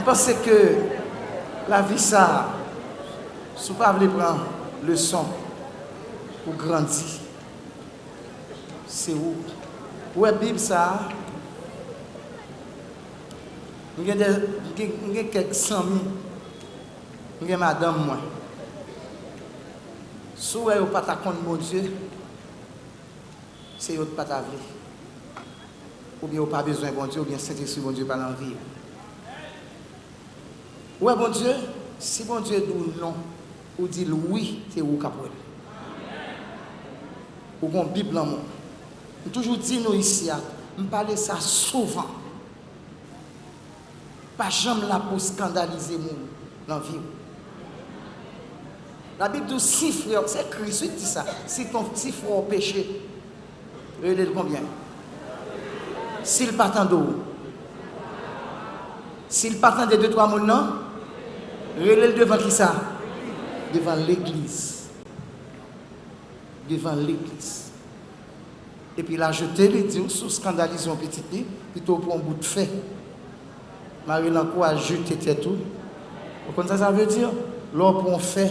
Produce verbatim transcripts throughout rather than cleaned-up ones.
Panse ke lavi sa a, si w pa vle pran leson pou grandi, se ou. Ou wè Bib sa a, m gen de, m gen, m gen kèk zanmi, m gen madanm mwen. Si w wè yo pa ta konn Bondye, se yo t pa ta vle. Oubyen ou pa bezwen Bondye, oubyen Sentespri Bondye pa nan vi w. Ou wè Bondye, si Bondye di w non, ou di l wi, se ou k ap wè l. Ou gon Bib nan men w. M toujou di nou isi a, m pale sa souvan. Pa janm la pou skandalize moun nan vi w. Labib di w, si frè w, se Kris wi ki di sa, si ton ti frè w peche, rele l konbyen? Si l pa tande w, si l pa tande de twa moun nan, rele l devan kisa? Devan legliz. Devan legliz. Epi l ajoute, li di w, si w skandalize yon pitit li, pito w pran yon bout fè, mare l an kou, al jete tèt ou. Ou konn sa sa vle di? Lè w pran yon fè,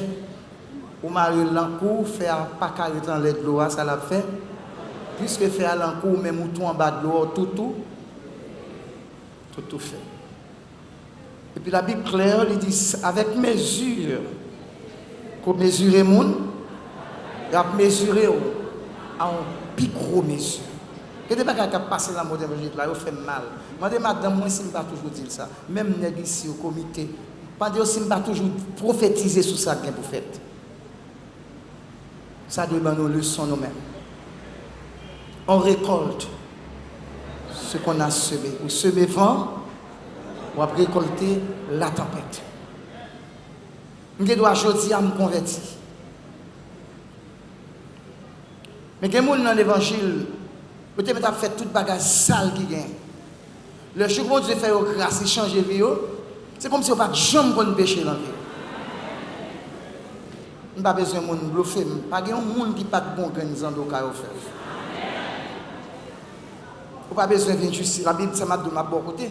ou mare l an kou, fè a pa ka ret anlè dlo a, sa l ap fè? Piske fè a lan kou, ou menm ou tou anba dlo a, ou tou tou, tou tou fè. Epi Labib klè, li di, s- avec mesure, ke w mezire moun, y ap mezire w a yon pi gwo mezi. Gen de bagay k ap pase nan mond evanjelik la, yo fè m mal. Mande madanm mwen si m pa toujou di l sa. Menm nèg isi yo, komite, mande yo si m pa toujou pwofetize sou sa k gen pou fèt. Sa dwe ban nou leson nou menm. On récolte ce qu'on a semé. Ou seme van, w ap rekòlte latanpèt. M gen dwa jodi a m konvèti. Men gen moun nan levanjil, yo te mèt ap fè tout bagay sal ki gen. Lè jou Bondye fè yo gras, li chanje vi yo, se kòmsi yo pa t janm konn peche nan vi yo. M pa bezwen moun blofe m. Pa gen yon moun ki pa t gon grenn zandoka yo fè. Ou pa bezwen vin jis, Labib, sa m ap di w, m ap ba w kote.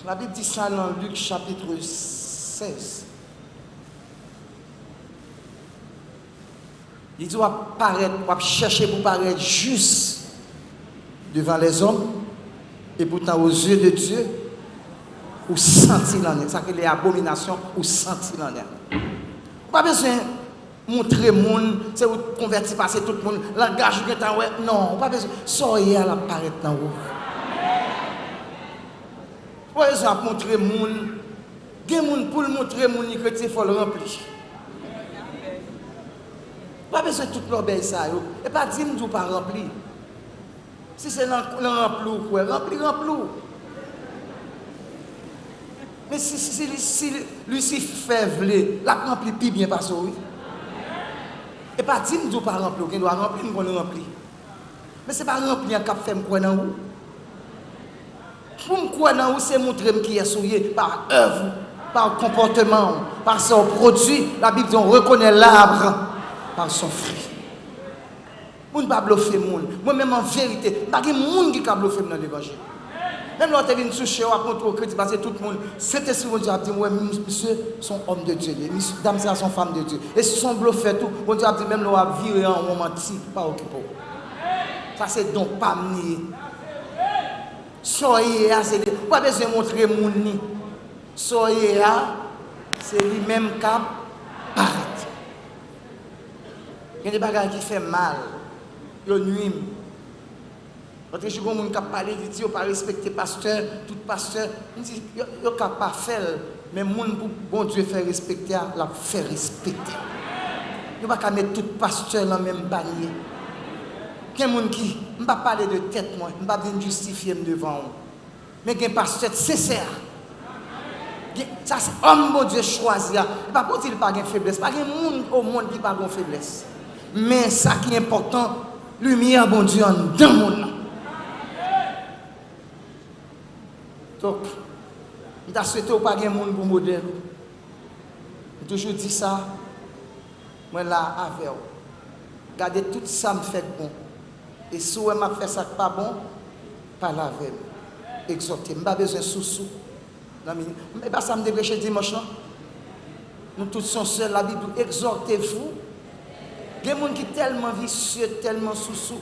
Labib di sa nan Lik chapit sèz. Li di w ap parèt, w ap chèche pou parèt jis devan lèzòm, epoutan, aux yeux de Dieu, ou santi lannen. Sa k rele abominasyon, ou santi lannen. Ou pa bezwen montre moun, se ou t konvèti pase tout moun, langaj ou gentan wè. Non, ou pa bezwen. Sa w ye a, l ap parèt nan ou. Ou pa bezwen ap montre moun. Gen moun, pou l montre moun li kretyen, fò l ranpli. Ou pa bezwen tout lòbèy sa yo. E pa di m di w pa ranpli. Si se nan, nan ranpli w kwè, ranpli, ranpli w. Men si, si, si, si Lisifè vle, l ap ranpli pi byen pase w, wi. E pa di m di w pa ranpli, w gen dwa ranpli, m konn ranpli. Men se pa ranpli an k ap fè m kwè nan ou. Pou m kwè nan ou, se montre m kiyès ou ye, pa èv ou, pa konpòteman w, pa sa w pwodui. Labib di, on reconnaît l'arbre par son fruit. Moun pa blofe moun. Mwen menm, an verite, m pa gen moun ki ka blofe m nan levanjil. Menm lè w te vin sou chè, w ap montre w kretyen pase tout moun. Sentespri Bondye ap di m, wè, m- misye se yon òm de Dye li ye. Misye, dam sa se yon fanm de Dye. E si se yon blofè tou, Bondye ap di, menm lè w ap vire an won manti, pa okipe w. Sa se don pa m li ye. Sa w ye a, se li. Ou pa bezwen montre moun li. Sa w ye a, se li menm k ap parèt. Gen de bagay ki fè m mal, yo nwi m. Lòt jou, gon moun k ap pale, li di yo pa respekte pastè, tout pastè. M di, yo, yo ka pa fè l, men moun pou Bondye fè respekte a, l ap fè respekte. Nou pa ka met tout pastè nan menm panye. Gen moun ki, m pa pale de tèt mwen, m pa vin jistifye m devan w. Men gen pastè sensè. Gen, sa se òm Bondye chwazi a. E pa pou di li pa gen feblès. Pa gen moun o mond ki pa gon feblès. Men sa ki enpòtan, limyè Bondye anndan moun nan. Donk, m ta swete w pa gen moun pou modèl ou. M toujou di sa, mwen la avè w. Gade tout sa m fè k bon. E si w wè m ap fè sa k pa bon, pale avè m. Egzòte m. M pa bezwen sousou. Zanmi, e pa sa m te preche dimanch lan? Nou tout se yon sèl, Labib di w, egzòte vou. Gen moun ki tèlman visye, tèlman sousou.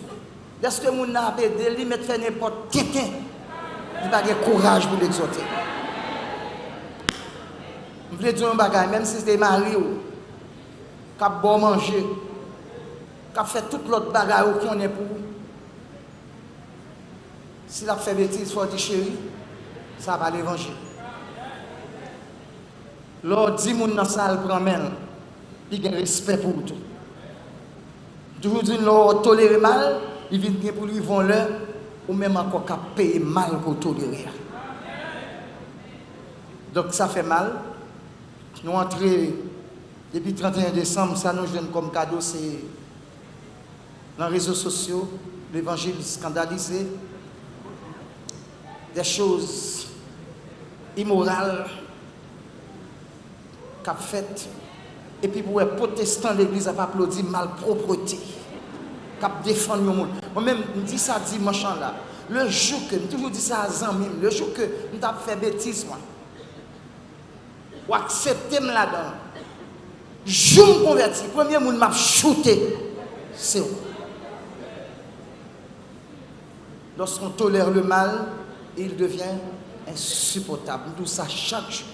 Lèske moun nan ap ede l, li mèt fè nenpòt tenten. Li pa gen kouraj pou l egzòte. M vle di w yon bagay, menm si se te mari w, k ap ba w manje, k ap fè tout lòt bagay ou konnen pou ou, si l ap fè betiz, fò w di, cheri, sa pa levanjil. Lè w di moun nan sa, l pran men l, li gen respè pou ou tou. M toujou di, lè w tolere mal, li vin gen pou l rive yon lè, ou menm ankò k ap peye mal ke w tolere a. Donk, sa fè mal. Nou antre depi trannteyen desanm, sa nou jwenn kòm kado, se nan rezo sosyo, levanjil eskandalize, des choses imorales k ap fèt, epi pou wè pwotestan legliz ap aplodi malpwoprete, k ap defann yon moun. Mwen menm, m di sa dimanch lan la, le jou ke, m toujou di sa a zanmi m, le jou ke m t ap fè betiz mwen, ou aksepte m ladan l. Jou m konvèti, premye moun m ap choute, se ou. Lorsqu'on tolère le mal, il devient insupportable. M di w sa chak jou.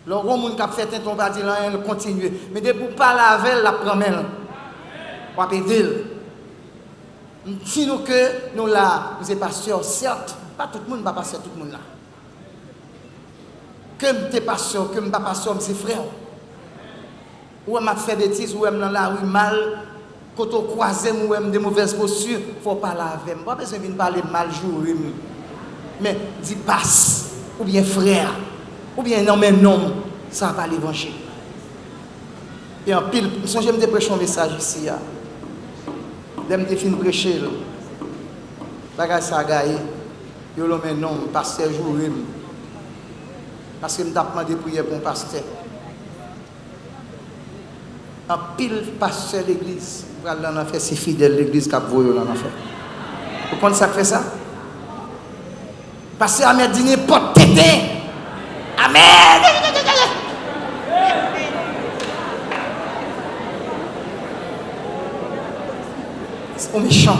Lè w gen yon moun k ap fè tenten, w pa di l anyen, l kontinye. Men depi w pale avè l, l ap pran men l. W ap ede l. M di nou ke nou la, m se pastè, sèt, pa tout moun, m pa pastè tout moun la. Ke m te pastè, ke m pa pastè, m se frè w. Ou wè m ap fè betiz, ou wè m nan lari mal, kote w kwaze m, ou wè m de movèz posti, fò w pale avè m. Pa bezwen vin pale m mal, joure m. Men, di pas, oubyen frè, oubyen nonmen non m, sa pa levanjil. E anpil, m sonje m te preche yon mesaj isi a. Lè m te fin preche l, bagay sa gaye, yo lonmen non m, pastè joure m. Paske m t ap mande priyè pou yon pastè. Anpil pastè legliz pral nan lanfè, se fidèl legliz k ap voye yo nan lanfè. Ou konn sa k fè sa? Pastè a mèt di nenpòt tenten. Amèn. Ou mechan.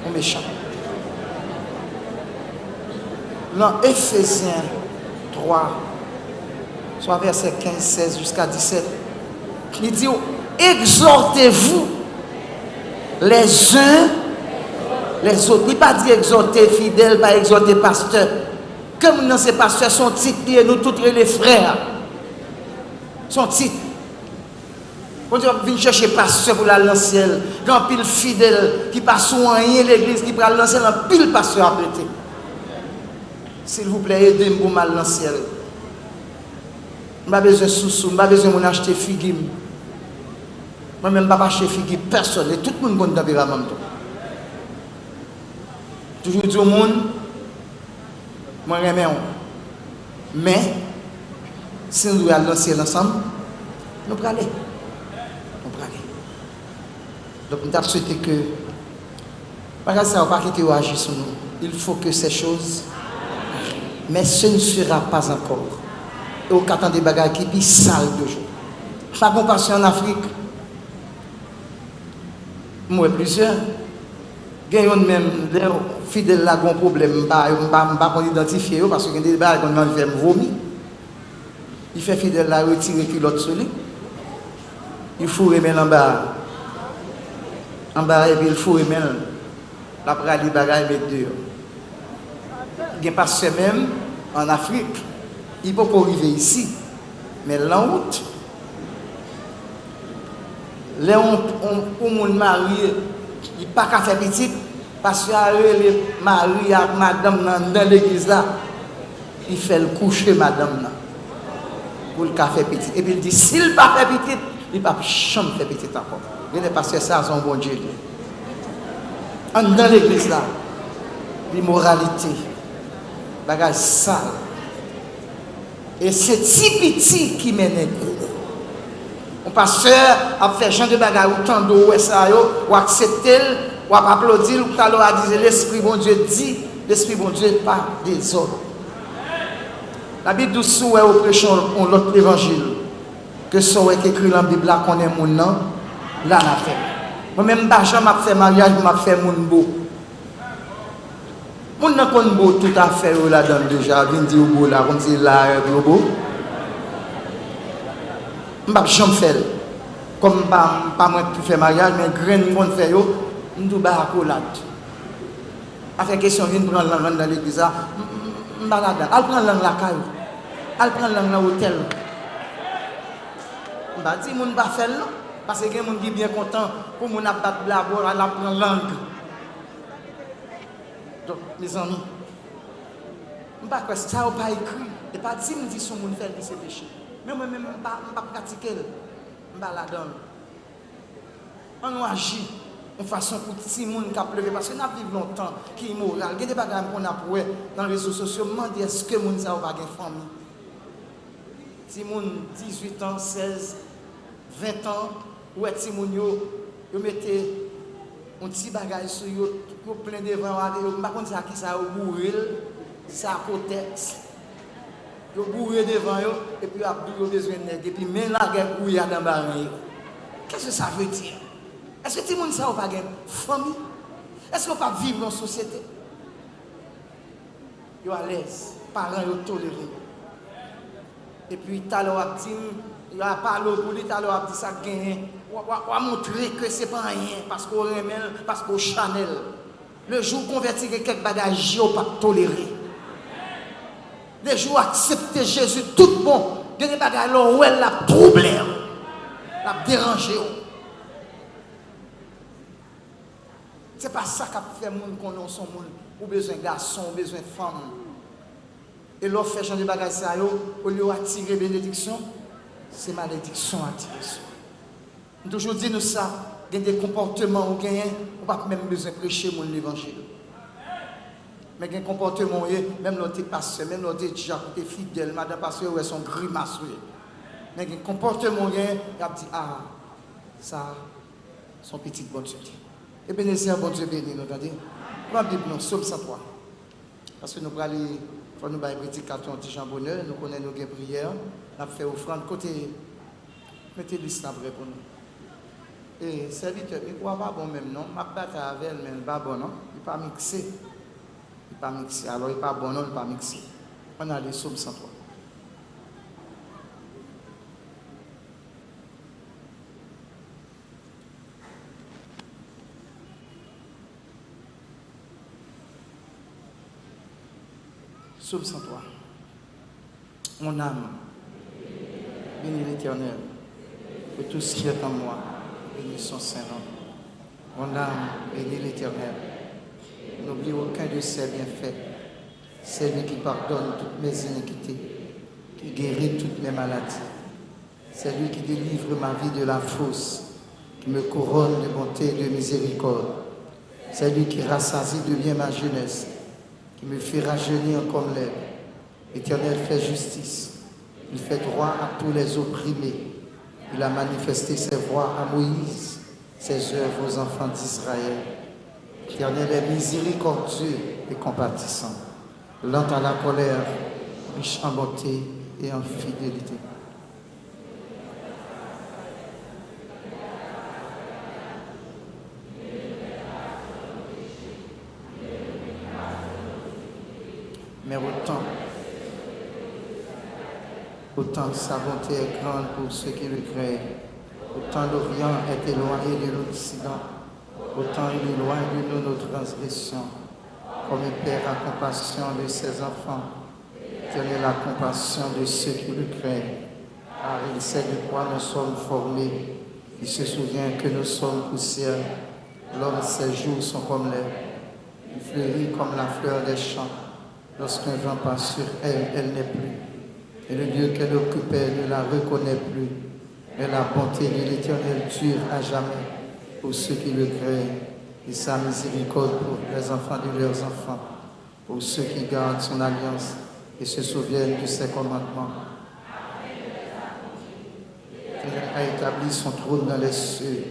Ou mechan. Nan Efezyen twa, swa vèsè kenz, sèz jiska disèt, li di w, exhortez-vous les uns les autres. Li pa di egzòte fidèl, pa egzòte pastè. Ke moun nan se pastè, se yon tit li ye, nou tout rele frè. Se yon tit. Bondye p ap vin chèche pastè pou l al nan syèl. Gen anpil fidèl ki pa sou anyen legliz ki pral nan syèl, anpil pastè ap rete. Silvouplè, ede m pou m al nan syèl. M pa bezwen sousou, m pa bezwen moun achte figi m. Mwen menm, m p ap achte figi pèsonn, e tout moun konn tanperaman m tou. Toujou di yon moun, mwen renmen w. Men, si nou dwe al nan syèl ansanm, nou prale. Nou prale. Donk, m t ap swete ke bagay sa yo pa kite yo aji sou nou. Il faut que ces choses, mais ce ne sera pas encore. E ou ka tande bagay ki pi sal toujou. Pa gon pastè an Afrik, m wè plizyè. Gen youn menm, lè fidèl la gen yon pwoblèm, m pa, m pa, m pa konn idantifye yo, paske gen de bagay konn anvi fè m vomi. Li fè fidèl la retire kilòt sou li. Li foure men l anba, anba, epi l foure men l. L ap rale bagay met deyò. Gen pastè menm an Afrik, li poko rive isi, men l nan wout. Lè yon, yon, yon moun marye, li pa ka fè pitit, pastè a rele mari ak madanm nan anndan legliz la, li fè l kouche madanm nan pou l ka fè pitit. Epi l di, si l pa fè pitit, li p ap janm fè pitit ankò. Genlè pastè sa, se yon Bondye li ye. Anndan legliz la, limoralite, bagay sal. E se ti piti ki mennen gwo. Yon pastè ap fè jan de bagay, ou tande, ou wè sa yo, ou aksepte l, w ap aplodi l, ou talè w a di, se Lespri Bondye di, Lespri Bondye pa dezòd. Labib di w si w wè yo preche yon, yon lòt levanjil ke sa w wè k ekri nan Bib la, konnen moun nan, l anatèm. Mwen menm, m pa janm ap fè maryaj pou m ap fè moun bo. Moun nan konn bo tout afè yo ladan l deja, vin di w bo la, kòmsi la, e, yo bo. M p ap janm fè l. Kòm m pa, m pa mwen ki fè maryaj, men grenn m konn fè yo, m di w bay akolad. Afè kesyon vin pran lang anndan legliz la, m, m, m pa ladan. Al pran lang lakay ou. Al pran lang nan otèl ou. M pa di moun pa fè l non, paske gen moun ki byen kontan pou moun ap bat bravo, al ap pran lang. Donk, mezanmi, m pa kwè sa yo pa ekri. E pa di m di si yon moun fè l, li se peche. Men mwen menm, m pa, m pa pratike l. M pa ladan l. Ann nou aji yon fason pou timoun k ap leve, paske n ap viv nan yon tan ki imoral. Gen de bagay m konn ap wè nan rezo sosyo, m mande èske moun sa yo pa gen fanmi. Timoun dizuit an, sèz, ven an, ou wè timoun yo, yo mete yon ti bagay sou yo, yo plen devan yo avè yo, m pa konn se ak kisa yo boure l, se ak kotèks. Yo boure devan yo, epi yo ap di yo bezwen nèg, epi men lagè gouyad anba ren yo. Qu'est-ce que ça veut dire? Èske timoun sa yo pa gen fanmi? Èske yo pa viv nan sosyete? Yo alèz, paran yo tolere yo. Epi talè w ap di m, y a pale w pou li, talè w ap di sa k genyen. W a, w a, w a montre ke se pa anyen, paske w renmen l, paske w chanèl. Le jou w konvèti, gen kèk bagay je w p ap tolere. Le jou w aksepte Jezi tout bon, gen de bagay lè w wè l, l ap twouble w, l ap deranje w. Se pa sa k ap fè moun konnen w se yon moun, ou bezwen gason, ou bezwen fanm. E lè w fè jan de bagay sa yo, olye w atire benediksyon, se malediksyon w atire sou ou. M toujou di nou sa, gen de konpòteman ou genyen, ou p ap menm bezwen preche moun levanjil. Men gen konpòteman ou ye, menm lè w te pastè, menm lè w te dyak, ou te fidèl, madan pastè yo wè se yon grimas ou ye. Men gen konpòteman ou genyen, y ap di, a, sa, se yon pitit Bondye li ye. Ebenezè, Bondye beni nou, tande. Pran Bib nou, Sòm san twa. Paske nou prale, fò nou bay predikatè yon ti jan bonè, nou konnen nou gen priyè, n ap fè ofrann. Kote, mete lis la prè pou nou. E, sèvitè, mikwo a pa bon menm non, m ap batay avè l, men l pa bon non, li pa mikse. Li pa mikse, alò li pa bon non, li pa mikse. Ann ale, Sòm san twa. Sòm san twa. Mon âme, bénis l'Éternel, que tout ce qui est en moi bénisse son saint nom. Mon âme, bénis l'Éternel, n'oublie aucun de ses bienfaits. C'est lui qui pardonne toutes mes iniquités, qui guérit toutes mes maladies. C'est lui qui délivre ma vie de la fosse, qui me couronne de bonté et de miséricorde. C'est lui qui rassasie de bien ma jeunesse, qui me fait rajeunir comme l'herbe. L'Éternel fait justice. Il fait droit à tous les opprimés. Il a manifesté ses voies à Moïse, ses œuvres aux enfants d'Israël. L'Éternel est miséricordieux et compatissant, lent à la colère, riche en bonté et en fidélité. Mais autant, autant sa bonté est grande pour ceux qui le craignent, autant l'Orient est éloigné de l'Occident, autant il éloigne de nous nos transgressions. Comme un père a compassion de ses enfants, l'Éternel a compassion de ceux qui le craignent, car il sait de quoi nous sommes formés. Il se souvient que nous sommes poussière. L'homme, ses jours sont comme l'herbe. Il fleurit comme la fleur des champs. Lorsqu'un vent passe sur elle, elle n'est plus. Et le lieu qu'elle occupait ne la reconnaît plus. Mais la bonté de l'Éternel dure à jamais pour ceux qui le craignent, et sa miséricorde pour les enfants de leurs enfants, pour ceux qui gardent son alliance et se souviennent de ses commandements. L'Éternel a établi son trône dans les cieux.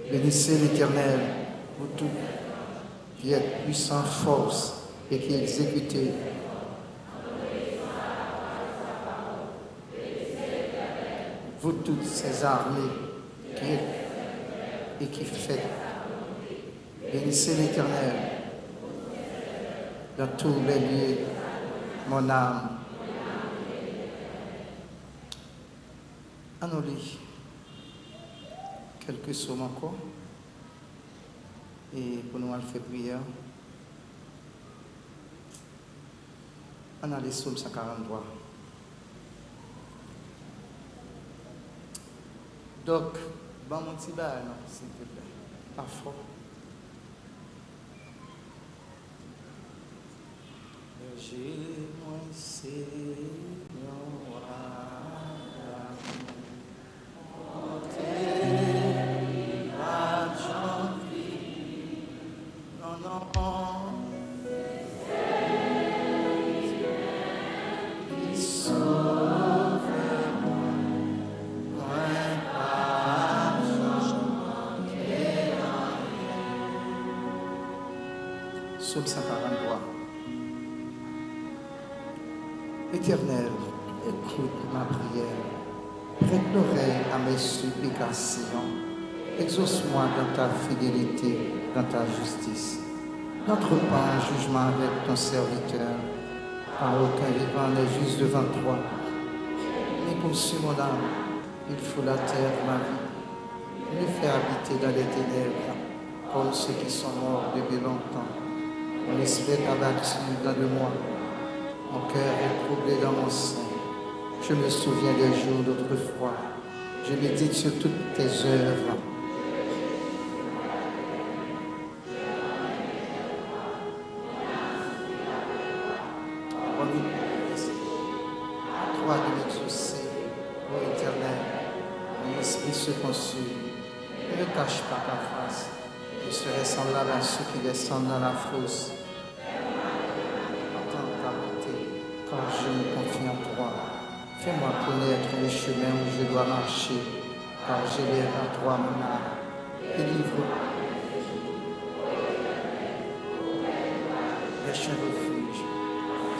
Bénissez l'Éternel, vous tous qui êtes puissants en force. et qui exécutez. Vous toutes ces armées qui êtes et qui faites, bénissez l'Éternel dans tous les lieux, mon âme. Ann nou li kèlke sòm ankò e pou nou al fè priyè. Ann ale Sòm san karanntwa. Dòk, ban m yon ti bagay non, silvouplè. Pa fò. Bèje mwen, se yon wa. Sòm san karanntwa. Éternel, écoute ma prière. Prête l'oreille à mes supplications. Exauce-moi dans ta fidélité, dans ta justice. N'entre pas en jugement avec ton serviteur, car aucun vivant n'est juste devant toi. Mais conçus mon âme, il fout la terre de ma vie. Me fais habiter dans les ténèbres, comme ceux qui sont morts depuis longtemps. Mon esprit est abattu dans de moi. Mon cœur est troublé dans mon sein. Je me souviens des jours d'autrefois. Je médite sur toutes tes œuvres. Promets à toi de m'exaucer, ô Éternel, mon esprit se consume. Ne me cache pas ta face, je serai semblable à ceux qui descendent dans la fosse. Attends ta bonté, car je me confie en toi. Fais-moi connaître le chemin où je dois marcher, car j'élève à toi mon âme. Délivre-moi des ennemis, ô Éternel, cherche un refuge.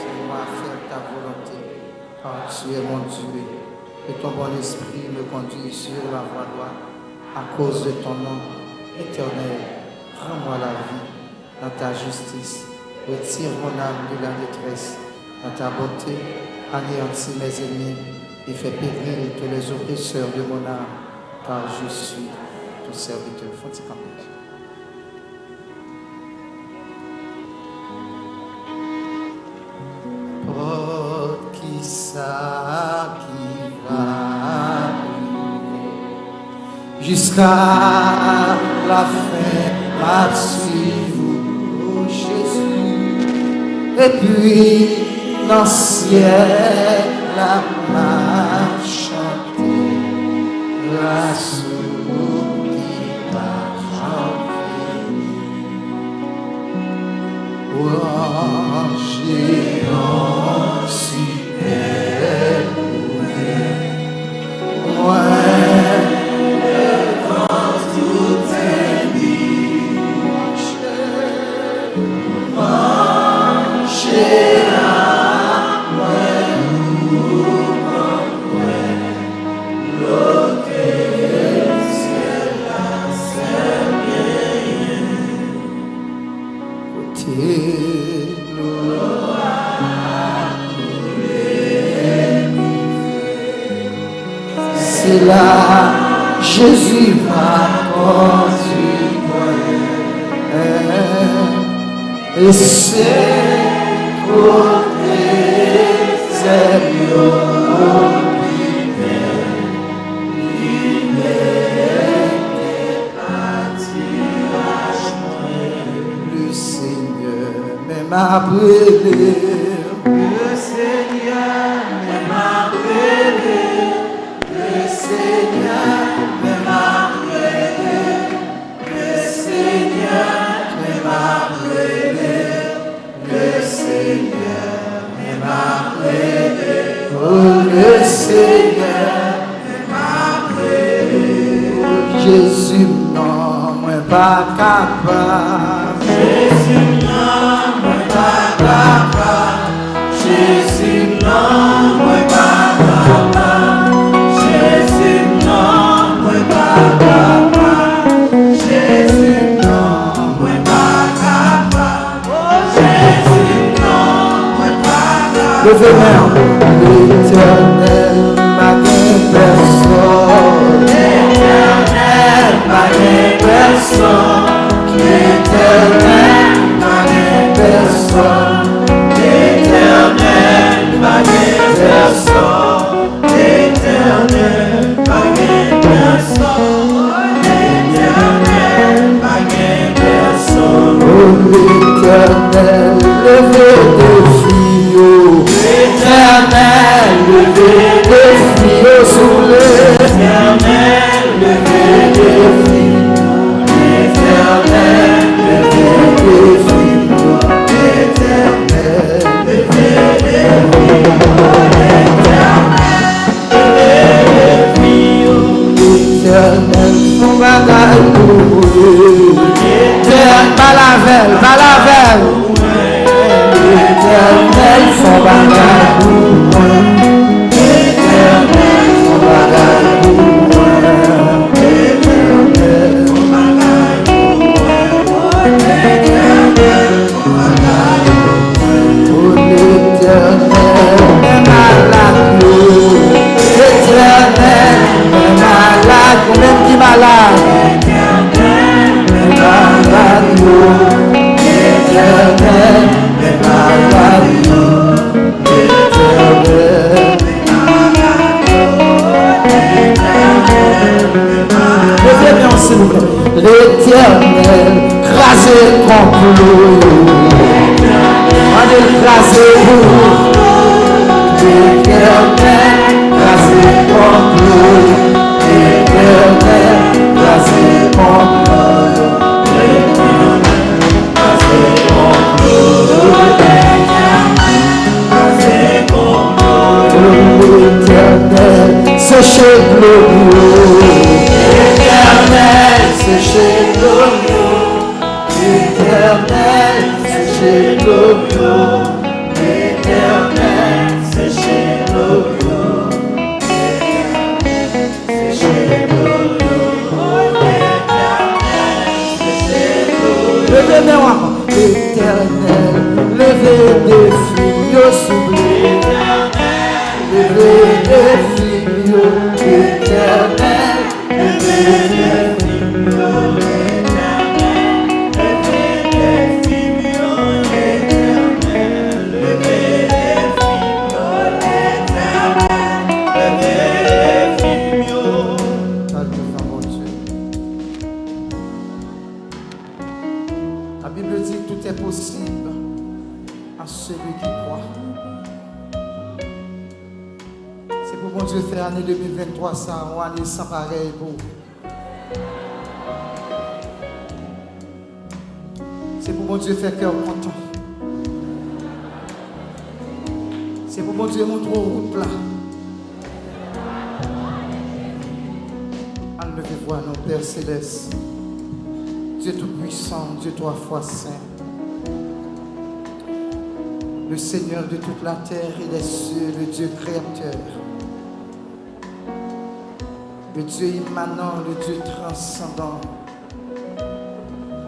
Aide-moi à faire ta volonté, car tu es mon Dieu, que ton bon esprit me conduise sur la voie droite à cause de ton nom. Éternel, rends-moi la vie dans ta justice. Retire mon âme de la détresse. Dans ta bonté, anéantis mes ennemis et fais périr tous les oppresseurs de mon âme, car je suis ton serviteur. Fò ti kanpe. Nenpòt kisa ki va rive, jiska lafen m ap swiv ou, Jezi. Epi nan syèl la m ap chante gras ou ki pa janm fini. Ranje yon sipèl pou mwen, mwen devan tout enmi manje a mwen, ou ban mwen lote syèl la sèl genyen. Kote dlo a koule, se la Jezi va kondui mwen. E se kote zèb yo pi bèl, li mete patiraj mwen. Le Seigneur m'aime à brûler. Le Seigneur m'aime à brûler. Le Seigneur m'aime à brûler. Le Seigneur m'aime à brûler. Le Seigneur m'aime à brûler. Oh, le Seigneur m'aime à brûler. Oh, Jezi m non, mwen pa kapab. Jezi m non, mwen pa Leve men w. Letènèl, pa gen pèsòn. Letènèl, pa gen pèsòn. Letènèl, pa gen pèsòn. Letènèl, pa gen pèsòn. Letènèl, pa gen pèsòn. Letènèl, pa gen pèsòn. O Letènèl, leve defi yo. Letènèl, leve defi yo, souple. Letènèl, leve defi yo. Letènèl, leve defi yo. Letènèl, leve defi yo. Letènèl. Letènèl fè yon bagay pou mwen. Letènèl, pale avè l, pale avè l. Letènèl fè yon bagay pou mwen. Letènèl fè yon bagay pou mwen. Letènèl fè yon bagay pou mwen. Letènèl. O Letènèl, men malad yo. Letènèl, men malad, ou menm ki malad. Letènèl, men malad yo. Letènèl, men malad yo. Letènèl. Leve men w, silvouplè. Letènèl, kraze konplo yo. Mande l kraze pou ou. Letènèl, kraze konplo yo. Letènèl, kraze konplo yo. Letènèl. Letènèl, seche dlo yo. Letènèl, seche dlo yo. Letènèl, seche dlo yo. Letènèl, seche dlo yo. Leve men w ankò. Letènèl, leve defi yo, souple. Leve defi yo, Letènèl. Leve defi yo, Letènèl. Leve defi yo, Letènèl. Leve defi yo, Letènèl. Leve defi yo. Al devan Bondye. La Bible dit, tout est possible à celui qui croit. Se pou Bondye fè ane de mil venntwa sa a yon ane san parèy pou ou. Se pou Bondye fè kè w kontan. Se pou Bondye montre w wout la. Ann leve vwa nou, Père Céleste, Dieu Tout-Puissant, Dieu trois fois saint, le Seigneur de toute la terre et des cieux, le Dieu créateur, le Dieu immanent, le Dieu transcendant,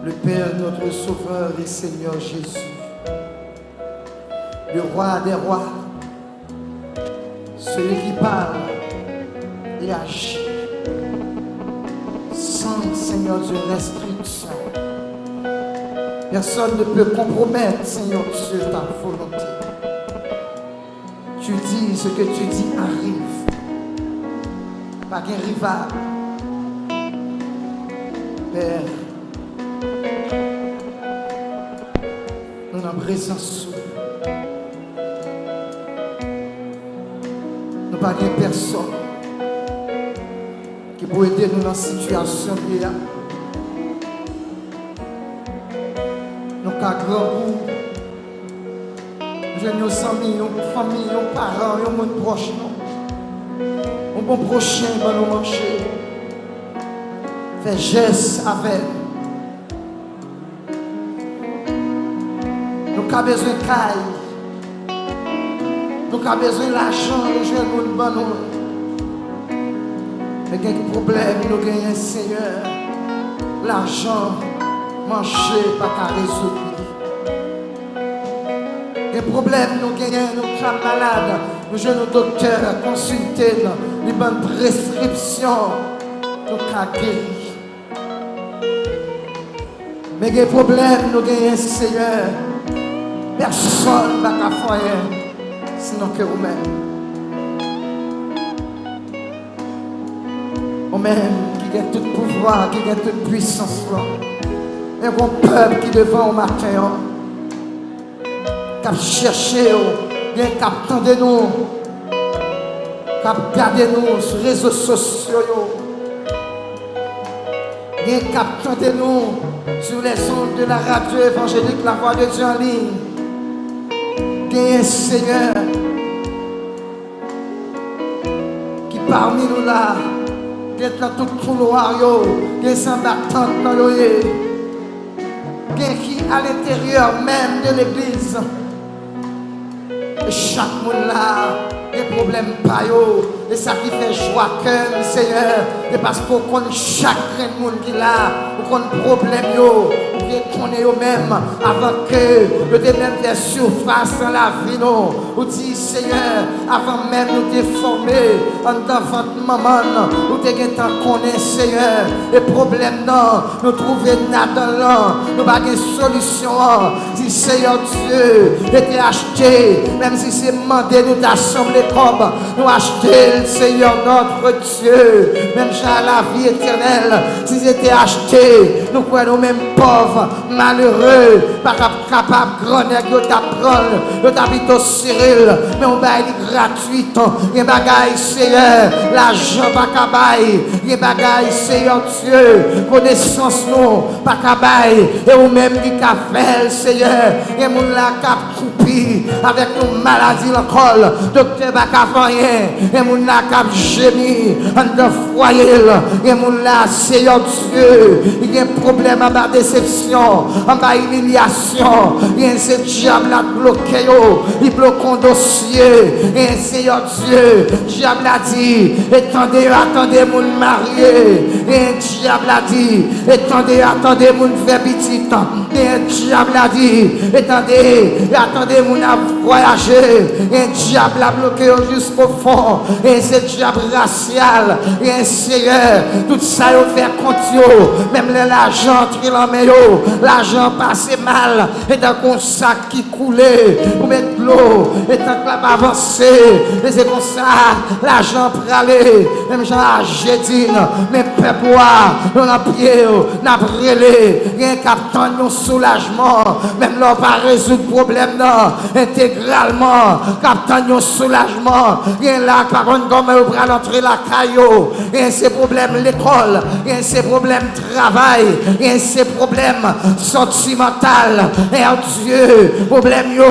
le Père, notre Sauveur et Seigneur Jésus, le Roi des rois, celui qui parle et agit sans, Seigneur Dieu, restriction. Personne ne peut compromettre, Seigneur Dieu, ta volonté. Tu dis, ce que tu dis arrive. Pa gen rival. Père, nou nan prezans ou. Nou pa gen pèsòn ki pou ede nou nan sitiyasyon nou ye a. Nou ka grangou, nou jwenn yon zanmi, yon fanmi, yon paran, yon moun pwòch nou. Yon bon pwochen ban nou manje. Fè jès avè nou. Nou ka bezwen kay. Nou ka bezwen lajan, nou jwenn moun ban nou. Men gen pwoblèm nou genyen, Senyè. Lajan, manje pa ka rezoud li. Gen pwoblèm nou genyen, nou ka malad, nou jwenn yon doktè, konsilte n, li ban n preskripsyon, nou ka geri. Men gen pwoblèm nou genyen, Seyè, pèsonn pa ka fè anyen, sinon ke ou menm. Ou menm ki gen tout pouvwa, ki gen tout pwisans lan. E gon pèp ki devan ou maten an, k ap chèche w, gen k ap tande nou, k ap gade nou sou rezo sosyo yo, gen k ap tande nou sur les ondes de la radio évangélique La Voix de Dieu en ligne. Genyen, Seyè, ki pami nou la, gen nan tout koulwa yo, gen se anba tant nan yo ye, gen ki alenteryè menm de legliz. E chak moun la gen pwoblèm pa yo. E sa ki fè jwa kè m, Seyè, se paske w konn chak grenn moun ki la, ou konn pwoblèm yo, ou te konnen yo menm avan ke yo te menm fè sifas nan lavi nou. Ou di, Seyè, avan menm nou te fòme anndan vant manman n, ou te gentan konnen, Seyè, e pwoblèm nan, nou twouve n adan l lan, nou pa gen solisyon an. Di, Seyè Dye, e te achte, menm si se mande nou ta sanble kòb, nou achte l, Seyè notre Dye. Menm jan a lavi etènèl, si se te achte, nou kwè nou menm pòv, malere, pa t ap kapab, grannèg yo t ap pran l, yo t ap pito sere l, men w bay li gratwit. Gen bagay, Seyè, lajan pa ka bay. Gen bagay, Seyè Dye, konesans nou pa ka bay. E ou menm ki ka fè l, Seyè. Gen moun la k ap koupi avèk yon maladi nan kò l. Doktè pa ka fè anyen. Gen moun la k ap jemi anndan fwaye l. Gen moun la, Seyè Dye, li gen pwoblèm anba desepsyon, anba imilyasyon. Gen se dyab la k bloke yo, li bloke yon dosye. Gen Seyè Dye, dyab la di, e tande yo, a tande moun marye. Gen dyab la di, e tande yo, a tande moun fè pitit. Gen dyab la di, e tande yo, a tande moun ap vwayaje. Gen dyab la bloke yo jiskofon. Gen se dyab rasyal. Gen Seyè, tout sa yo fè kont yo, menm lè lajan antre nan men yo, lajan pase mal, e tankou yon sak ki koule, ou met dlo, e tank la pa avanse, e se konsa lajan prale, menm jan a Jedin, men pèp ou a, nou nan pye w, n ap rele, gen k ap tann yon soulajman, menm lè w pa rezoud pwoblèm nan entegralman, k ap tann yon soulajman, gen la k pa konn kòman yo pral antre lakay yo, gen se pwoblèm lekòl, gen se pwoblèm travay, gen se pwoblèm santimantal. Dye, pwoblèm yo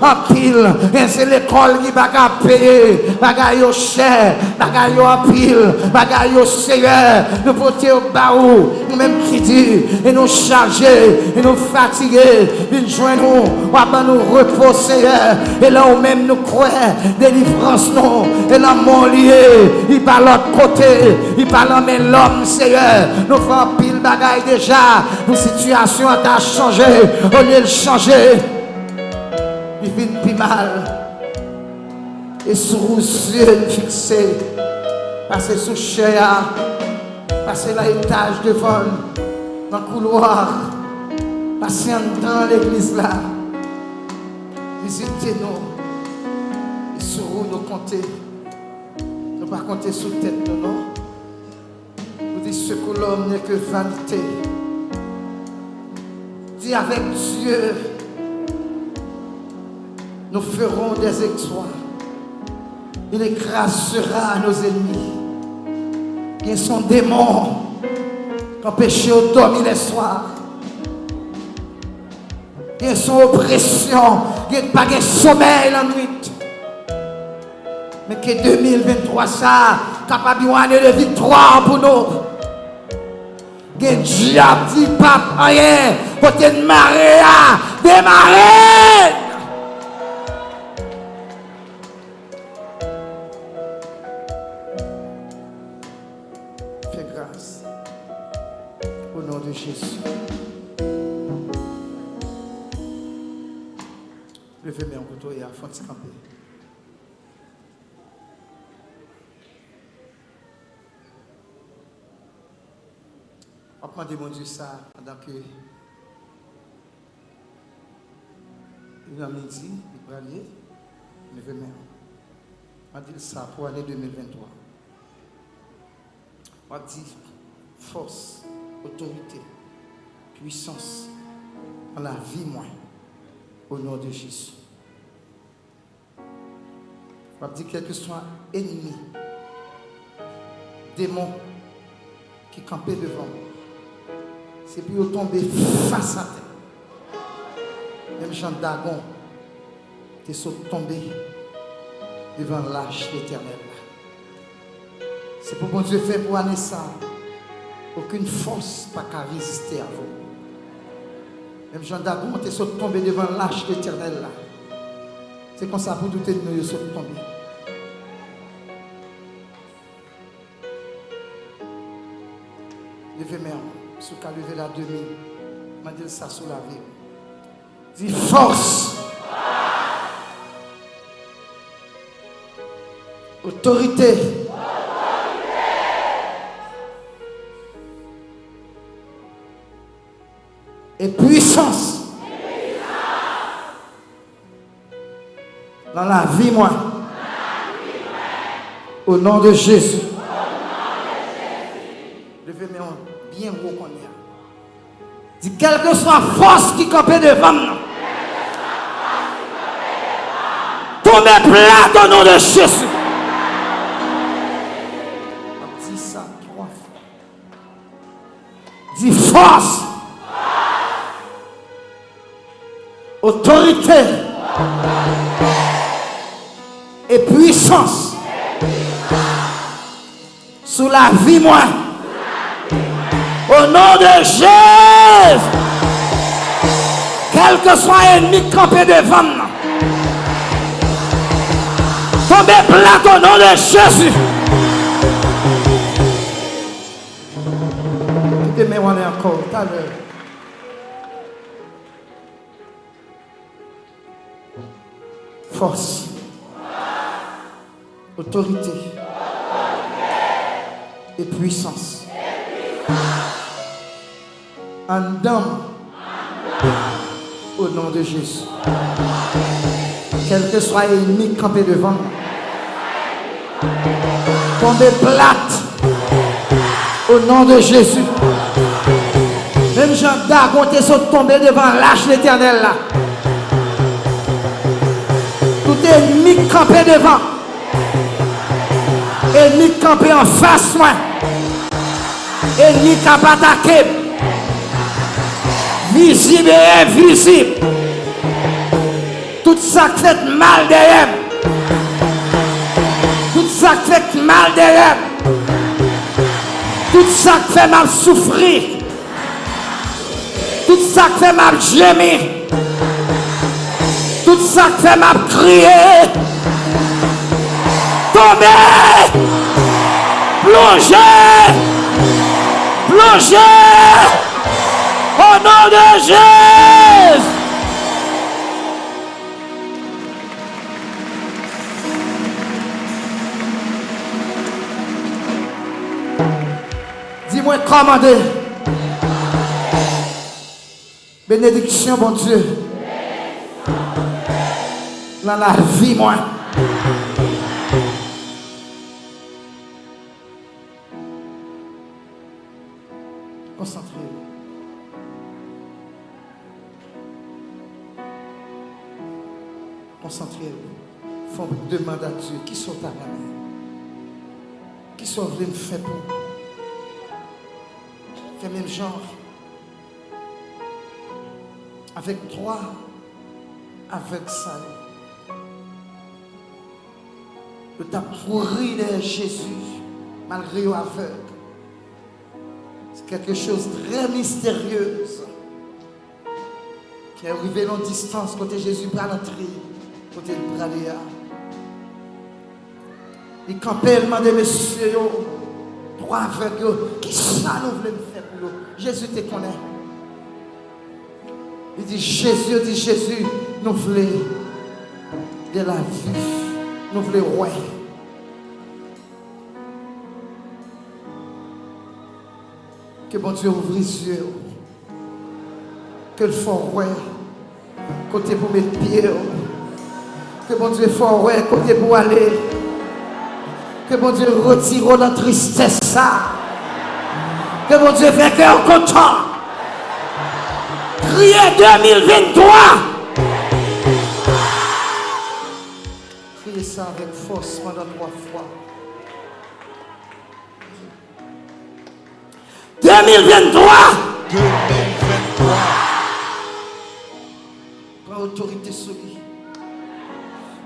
anpil. Gen se lekòl ki pa ka peye. Bagay yo chè, bagay yo anpil, bagay yo, Seyè, nou pote yo ba ou. Nou menm ki di, e nou chaje, e nou fatige, vin jwenn ou, w ap ban nou repo, Seyè. E lè ou menm nou kwè delivrans nou, e nan men w li ye, li pa lòt kote, li pa nan men lòm, Seyè. Nou fè anpil bagay deja, pou sitiyasyon an ta chanje, olye l chanje, li vin pi mal. E sou ou zye n fikse, pase sou chè a, pase nan etaj devan n, nan koulwa, pase anndan legliz la. Vizite nou. E sou ou nou konte. Nou pa konte sou tèt nou, non. Ou di, ce que l'homme n'est que vanité. Di, avec Dieu, nous ferons des exploits. Il écrasera nos ennemis. Gen se yon demon k anpeche w dòmi lèswa. Gen se yon opresyon. Gen pa gen somèy lannwit. Men ke de mil venntwa sa a kapab yon ane de viktwa pou nou. Gen dyab di p ap anyen. Kote n mare a, demare n. Fè gras. Au nom de Jésus. Leve men w kote w ye a, fè yon ti kanpe. W ap mande Bondye sa pandan ke li nan midi, li prale, leve men w. Mande l sa pou ane de mil venntwa. W ap di, fòs, otorite, pwisans nan lavi mwen, o non de Jezi. W ap di, kèlkeswa ènmi, demon ki kanpe devan m, se pou yo tonbe fas atè. Menm jan Dagon te sot tonbe devan lach Letènèl la. Se pou Bondye fè pou ane sa a, okenn fòs pa ka reziste avè w. Menm jan Dagon te sot tonbe devan lach Letènèl la, se konsa pou tout ènmi w yo sot tonbe. Leve men w, si w ka leve l a demi, mande l sa sou lavi w. Di, fòs, otorite, e pwisans nan lavi mwen, o non de Jezi. Leve men w byen wo kounye a. Di, kèlkeswa fòs ki kanpe devan m nan, tonbe plat o non de Jezi. Di sa twa fwa. Di, fòs, otorite, e pwisans sou lavi mwen, o non de Jezi. Kèlkeswa ènmi k kanpe devan m nan, tonbe plat o non de Jezi. Kite men w ale ankò talè. Fòs, otorite, e pwisans anndan m, o non de Jezi. Kèlkeswa ènmi k kanpe devan m, tonbe plat, o non de Jezi. Menm jan Dagon te sot tonbe devan lach Letènèl la, tout ènmi k kanpe devan, ènmi k kanpe anfas mwen, ènmi k ap atake m, vizib e envizib. Tout sa k fèt mal dèyè m. Tout sa k fèt mal dèyè m. Tout sa k fè m ap soufri. Tout sa k fè m ap jemi. Tout sa k fè m ap kriye. Tonbe! Plonje! Plonje! O non de Jezi! Di mwen, kòmande benediksyon Bondye nan lavi mwen. Konsantre w. Konsantre w. Fè yon demande a Dye. Kisa w ta renmen? Kisa w vle m fè pou ou? Fè menm jan avèk twa avèg sa yo. Yo t ap kouri dèyè Jezi, malgre yo avèg. Se quelque chose très mystérieux. Lè yo rive nan distans kote Jezi pral antre, kote l prale a, li kanpe, l mande mesye yo, twa avèg yo, kisa nou vle m fè pou yo? Jezi te konnen. Li di, Jezi, yo di, Jezi, nou vle Lavi, nou vle wè. Ke Bondye ouvri zye w. Ke l fè w wè kote pou met pye w. Ke Bondye fè w wè kote pou ale. Ke Bondye retire w nan tristès sa. Ke Bondye fè kè w kontan. Kriye de mil venntwa. Kriye sa avèk fòs pandan twa fwa. De mil venntwa. De mil venntwa. Pran otorite sou li.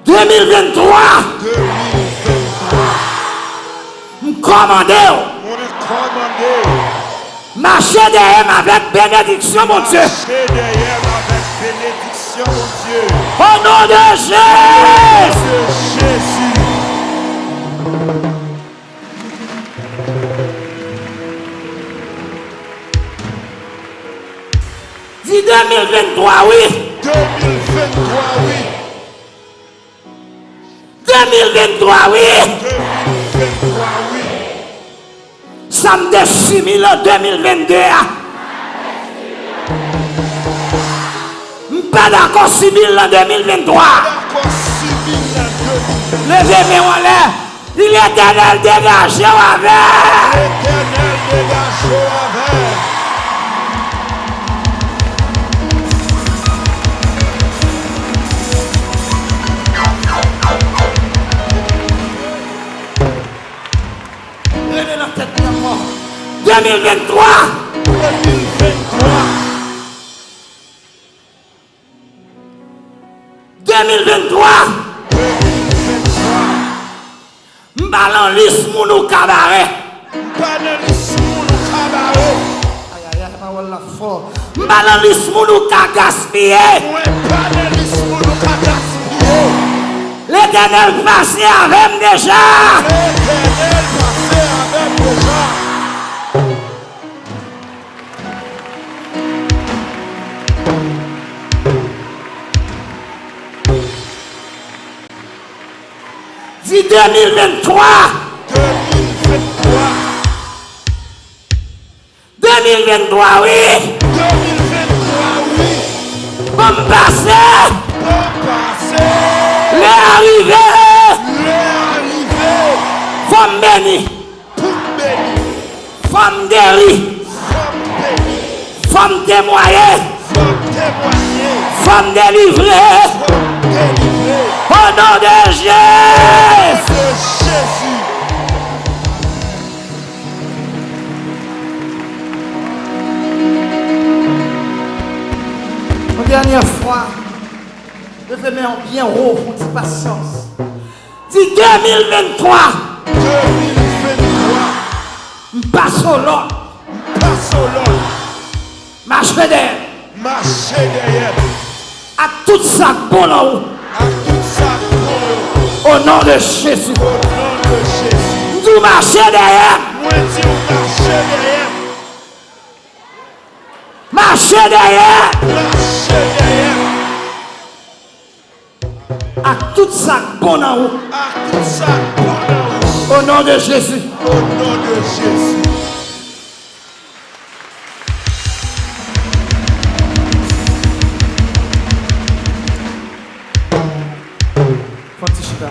De mil venntwa. De mil venntwa. M kòmande w. Mwen kòmande w. Mache dèyè m avèk benediksyon Bondye. Mache dèyè m avèk benediksyon Bondye. O non de Jezi. O non de Jezi. Di de mil venntwa wi. De mil venntwa wi. De mil venntwa wi. De mil venntwa wi. Sa m te sibi l an de mil vennde a. M pa dakò sibi l an de mil venntwa. Dakò sibi l an de mil venntwa. Leve men w anlè. Di Letènèl degaje w avè. Letènèl degaje w avè. Rele nan tèt li ankò. De mil venntwa. De mil venntwa. De mil venntwa. De mil venntwa. M pa nan lis moun ou ka bare. M pa nan lis moun ou ka bare. Ayayay, pawòl la fò. M pa nan lis moun ou ka gaspiye. Mwen pa nan lis moun ou ka gaspiye. Letènèl pase avè m deja. Letènèl pase avè m deja. Di de mil venntwa. De mil venntwa. De mil venntwa, wi. De mil venntwa, wi. Ban m pase. Ban m pase. Lè a rive. Lè a rive. Fò m beni. Pou m beni. Fò m geri. Fò m geri. Fò m temwaye. Fò m temwaye. Fò m delivre. Fò m delivre. O non de Jezi. O non de Jezi. Yon dènyè fwa, leve men w byen wo pou di pasyans. Di de mil venntwa. De mil venntwa. M pase w lòd. M pase w lòd. Mache dèyè m. Mache dèyè m. Ak tout sa k bon nan ou. Ak tout sa k bon nan ou. O non de Jezi. O non de Jezi. M di w mache dèyè m. Mwen di w mache dèyè m. Mache dèyè m. Mache dèyè m. Ak tout sa k bon nan ou. Ak tout sa k bon nan ou. O non de Jezi. O non de Jezi. Fò n ti chita.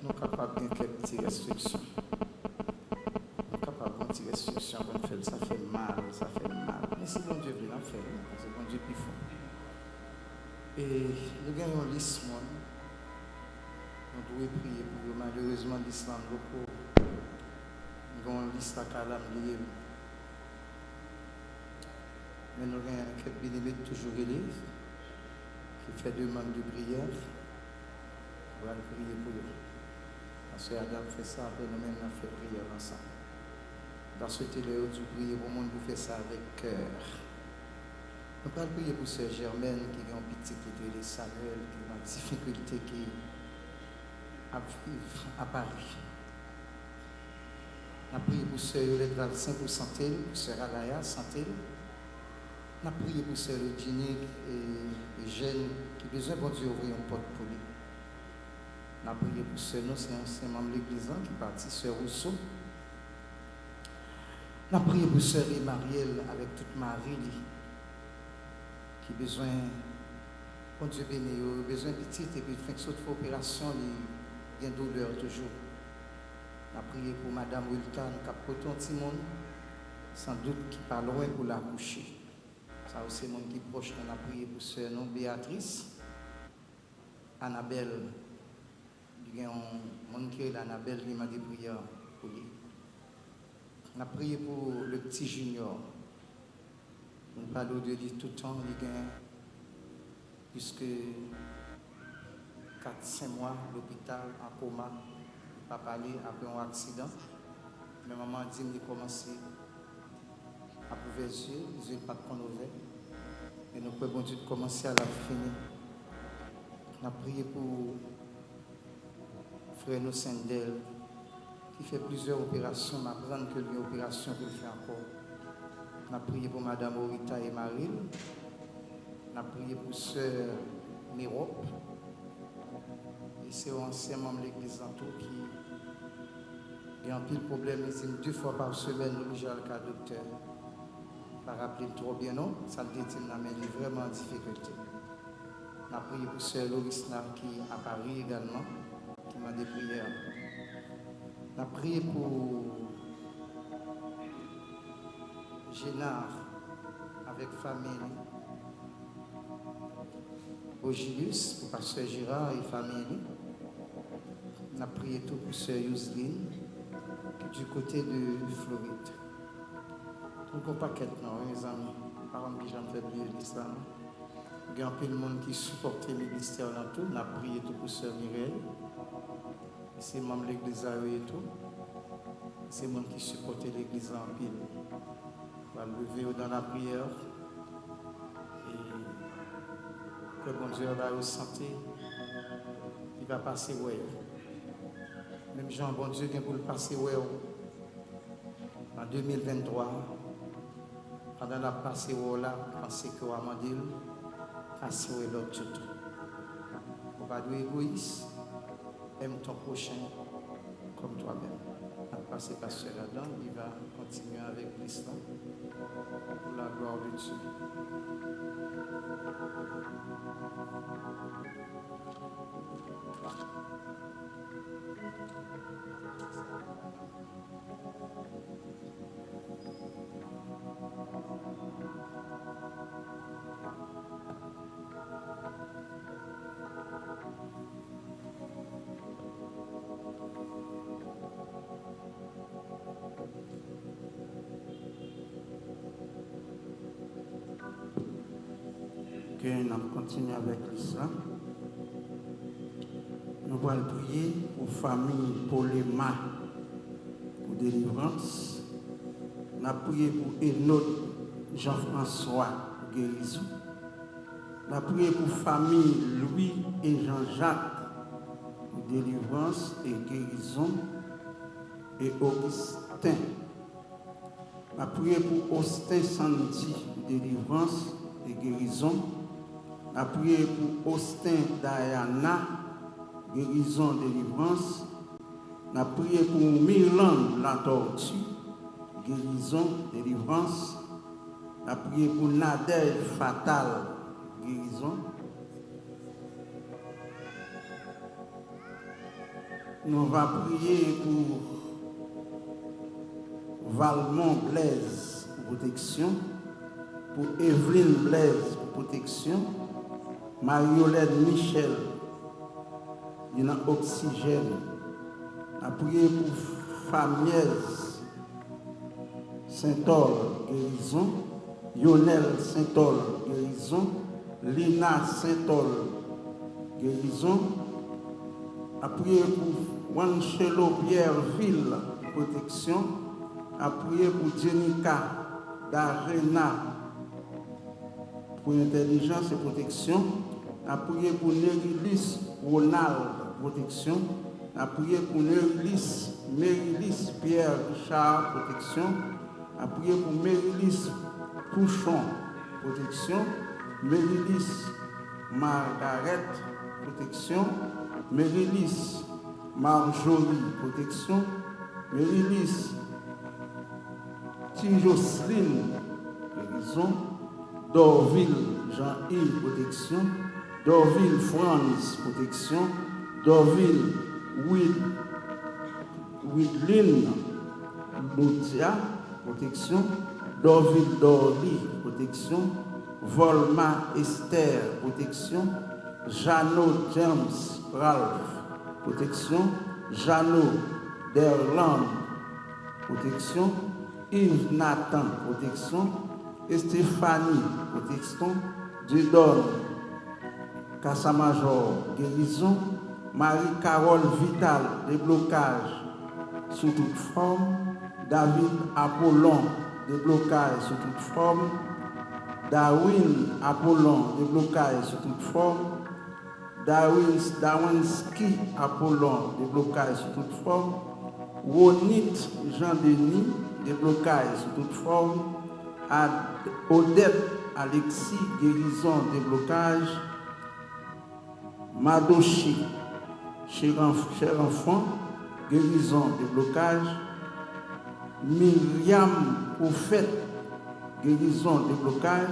Nou kapab gen kèk ti restriksyon. Nou kapab gen ti restriksyon pou n fè l. Sa fè m mal, sa fè m mal. Men si Bondye vle, n ap fè l, wi, paske Bondye pi fò. E nou gen yon lis moun nou dwe priye pou yo. Malerezman, lis la m poko, m gen yon lis lakay la, m bliye l. Men nou gen kèk byeneme ki toujou rele, ki fè demann de priyè. Nou pral priye pou yo. Pastè Ada ap fè sa, apre nou menm n ap fè priyè ansanm. M ta swete lè yo di w priye pou moun, pou fè sa avèk kè. Nou pral priye pou sè Germaine ki gen yon pitit ki te rele Samuel, ki nan difikilte, ki ap viv a Paris. N ap priye pou sè Yolette Valcin pou sante l, pou sè Alaya sante l. N ap priye pou sè Regine e, e Eugène ki bezwen Bondye ouvri yon pòt pou li. N ap priye pou sè nou, se yon ansyen manm legliz lan ki pati, sè Rousseau. N ap priye pou sè Emariel avèk tout mari li ki bezwen Bondye beni yo, yo bezwen pitit epi fenk sot fè operasyon, li gen doulè toujou. N ap priye pou madanm Wilton k ap pote yon timoun, san dout ki pa lwen pou l akouche. Sa yo se moun ki pwòch nou. N ap priye pou sè nou, Beatrice, Anabel. Li gen yon moun ki rele Anabel, li mande priyè pou li. N ap priye pou le petit Junior. Nou pale de li toutan, li gen plis ke kat, senk mwa lopital, an koma. Li pa pale apre yon aksidan. Men manman an di m li kòmanse ap ouvè zye, zye l pa t konn ouvè. E nou kwè Bondye t kòmanse a l ap fini. N ap priye pou frè nou Sendèl, ki fè plizyè operasyon, m aprann ke l gen operasyon pou l fè ankò. N ap priye pou madanm Orita e mari l. N ap priye pou sè Merop. E se yon ansyen manm legliz lan tou ki gen anpil pwoblèm. Li di m de fwa pa semèn nou oblije al ka doktè. M pa raple m twò byen non, sa l te di m nan, men li vrèman an difikilte. N ap priye pou sè Lorisna ki a Pari egalman, ki mande priyè. N ap priye pou Jenar avèk fanmi li. Ogilius, pou pastè Gerard e fanmi li. N ap priye tou pou sè Yousline, ki du kote de Florid. Nou gen yon pakèt non, wi, mezanmi. M pa konn kijan m fè bliye lis la, non. Gen anpil moun ki sipòte ministè lan tou. N ap priye tou pou sè Mireille. Se manm legliz la yo ye tou. Se moun ki sipòte legliz la anpil. Pral leve yo dans la prière. E ke Bondye ba yo sante. Li va pase wè yo. Menm jan Bondye gen pou l pase wè w. An de mil venntwa, pandan l ap pase wè w la, panse ke w a mande l pase wè lòt yo tou. Ou pa dwe egoyis, aime ton prochain comme toi-même. N ap pase pastè ladan, li va kontinye avèk lis la. Pour la gloire de Dieu. Ke n ap kontinye avèk lis la. Nou pral priye pou fanmi Polema pou delivrans. N ap priye pou Enot Jean François pou gerizon. N ap priye pou fanmi Louis e Jean Jacques pou delivrans e gerizon e Augustin. N ap priye pou Austin Sandy, delivrans e gerizon. N ap priye pou Austin Diana, gerizon, delivrans. N ap priye pou Mirlande Latortue, gerizon, delivrans. N ap priye pou Nadège Fatal, gerizon. Nou va priye pou Valmont Blaise pou pwoteksyon, pou Evelyn Blaise pou pwoteksyon, Mariolène Michel, li nan oksijèn. N ap priye pou Famièz Sentol, gerizon. Yonel Sentol, gerizon. Lina Sentol, gerizon. N ap priye pou Wanchelo Pierreville, pwoteksyon. N ap priye pou Jenica Darena, pou entèlijans e pwoteksyon. N ap priye pou Nerilis Ronald, pwoteksyon. N ap priye pou Nerilis, Merilis Pierre Richard, pwoteksyon. N ap priye pou Merilis Pouchon, pwoteksyon. Merilis Margaret, pwoteksyon. Merilis Marjorie, pwoteksyon. Merilis Ti Jocelyn, gerizon. Dorvil Jean-Yves, pwoteksyon. Dorvil Franz, pwoteksyon. Dorvil Wid, Widlin Lodia, pwoteksyon. Dorvil Dorly, pwoteksyon. Volma Esther, pwoteksyon. Jeannot James Ralph, pwoteksyon. Jeannot Derland, pwoteksyon. Yves Nathan, pwoteksyon. Stéphanie, pwoteksyon. Dieudonne Casamajor, gerizon. Marie Carole Vital, deblokaj sou tout fòm. David Apollon, deblokaj sou tout fòm. Darwin Apollon, deblokaj sou tout fòm. Darwin, Darwinski Apollon, deblokaj sou tout fòm. Ronit Jean Denis, deblokaj sou tout fòm. Ad, Odette Alexis, gerizon, deblokaj. Madochi Cheranf-, Cheranfan, gerizon, deblokaj. Myriam Prophète, gerizon, deblokaj.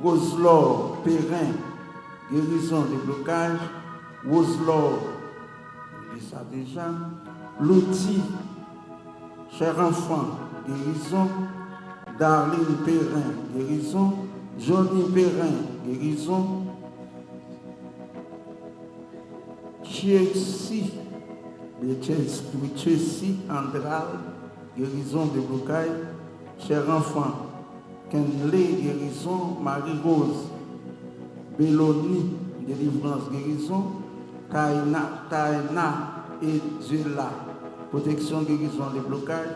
Roselor Perrin, gerizon, deblokaj. Roselor, li di sa deja. Louti Cheranfan, gerizon. Darline Perrin, gerizon. Johnny Perrin, gerizon. Chelsea, Chelsea Andral, gerizon, deblokaj. Cheranfan Kenley, gerizon. Marie Rose Belony, delivrans, gerizon. Taina, Taina Edjela, pwoteksyon, gerizon, deblokaj.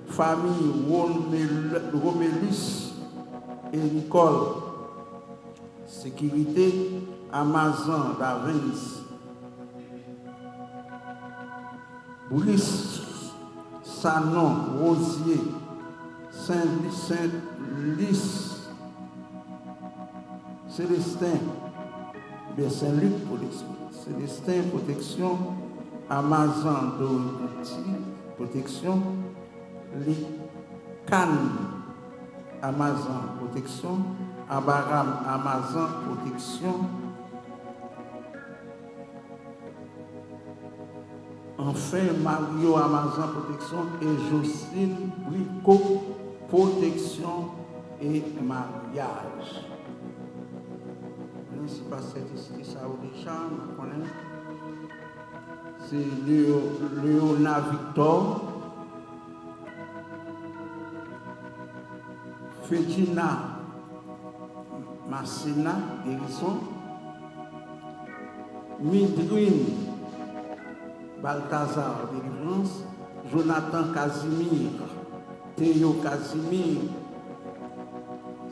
Fanmi Romel-, Romelus e Nicole, sekirite. Amazan Davens, Brice Sanon, Rosier, Saint, Saint Luce, Celestin, oubyen Saint Luc, pwoteksyon. Celestin, pwoteksyon. Amazan Dorothy, pwoteksyon. Likan Amazan, pwoteksyon. Abaram Amazan, pwoteksyon. Anfen, Mario Amazan, pwoteksyon, e Jocelyne Bricot, pwoteksyon e maryaj. Mwen si pastè te site sa yo deja, mwen konnen. Se Leo-, Leona Victor, Fedjina Masséna, gerison. Midrine Balthazar, delivrans. Jonathan Casimir, Théo Casimir,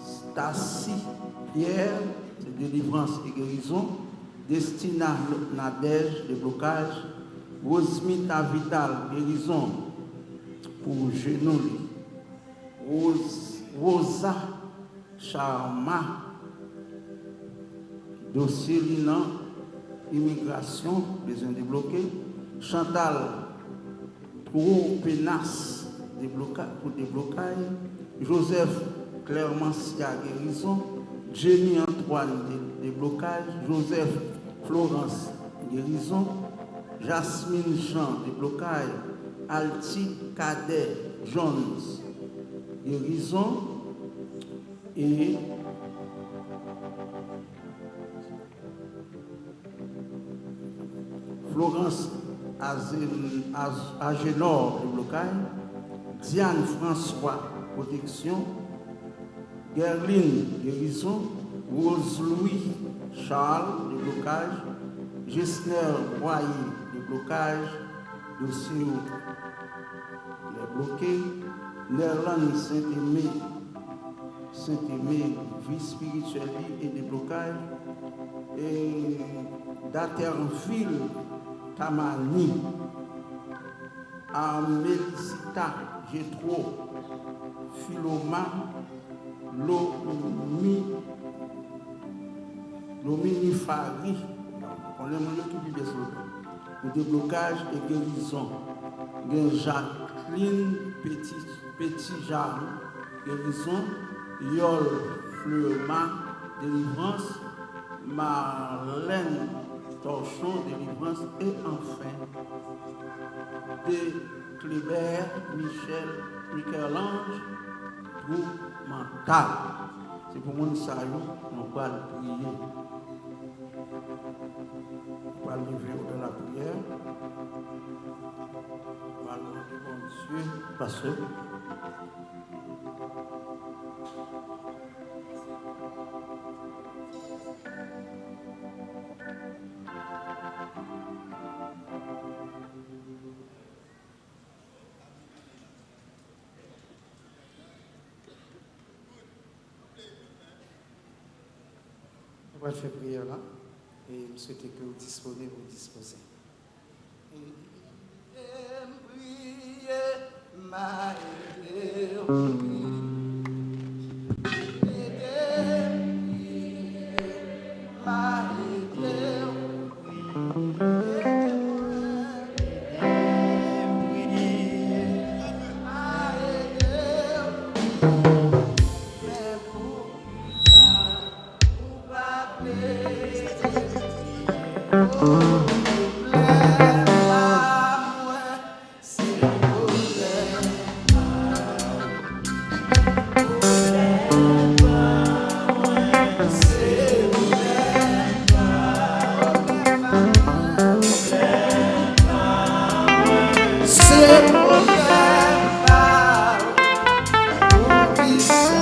Stacy Pierre, se delivrans e gerizon. Destina Nadège, deblokaj. Rosmita Vidal, gerizon pou jenou li. Rose-, Rosa Charma, dosye li nan imigrasyon, bezwen debloke. Chantal Twopenas, debloka-, pou deblokay. Joseph Clermancia, gerizon. Jenny Antoine, de-, deblokaj. Joseph Florence, gerizon. Jasmine Jean, deblokaj. Altide Cadet Jones, gerizon. E Florence Azen- Az- Agenor, deblokaj. Diane François, pwoteksyon. Guerline, gerizon. Rose Louis Charles, deblokaj. Gesner Boyer, deblokaj. Dosye yo debloke. Nerlande Saint-Aimé, Saint-Aimé, vi espirityèl li e deblokaj. E Daterville Tamani, Amelicita Jetro, Filoma Lomi- Lominifari, konnen moun yo ki pi byen sou pou deblokaj e gerizon. Gen Jacqueline Petit, Petit Jean, gerizon. Yol Fleurma, delivrans. Marlène Torchon, delivrans. E anfen, de Clébert Michel Michel-Ange, twou mantal. Se pou moun sa yo nou pral priye. Nou pral leve yo nan lapriyè. Nou pral mande Bondye. Pastè. Nou pral fè priyè la, e m swete ke w disponib, ou dispoze. Ede m priye, m a ede w priye. Ede m priye, m a ede w priye. Ede m priye, m a ede w priye. Men poukisa ou pa vle ede m priye? Pwoblèm pa mwen, se pwoblèm pa ou. Pwoblèm pa mwen, se pwoblèm pa ou. Se pwoblèm pa ou. Poukisa?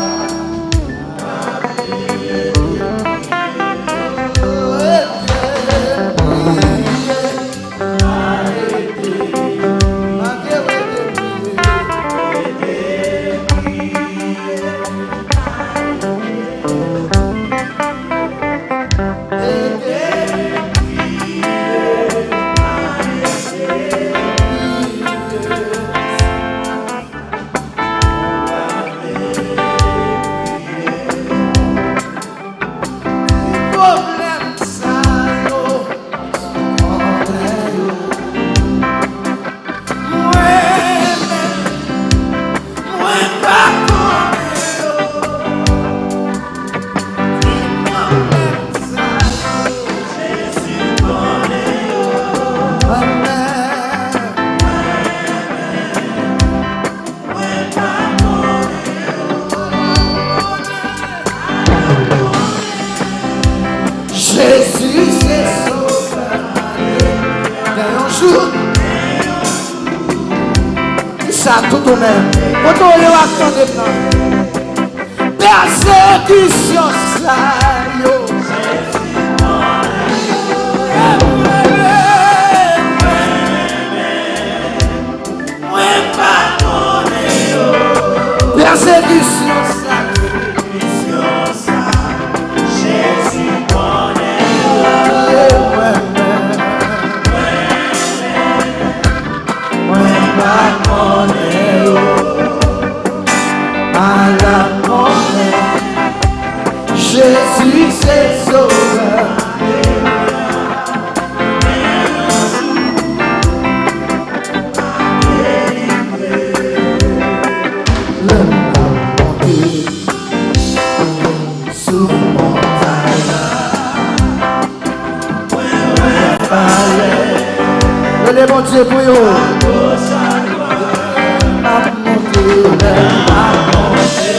Pwoblèm sa yo, mwen menm, mwen pa konnen yo. Pwoblèm sa yo, Jezi konnen yo. Mwen menm, Jezi se sovè. Gen yon jou, di sa tout ou menm. Kote w ye w ap tande m nan? Pèsekisyon sa yo. Mwen pa konnen yo. Pèsekisyon sa yo. Pèsekisyon sa yo. Jezi konnen yo. Mwen, mwen, mwen pa konnen yo. Ala konnen. Jezi se Se pou yo. M ap monte, m ap monte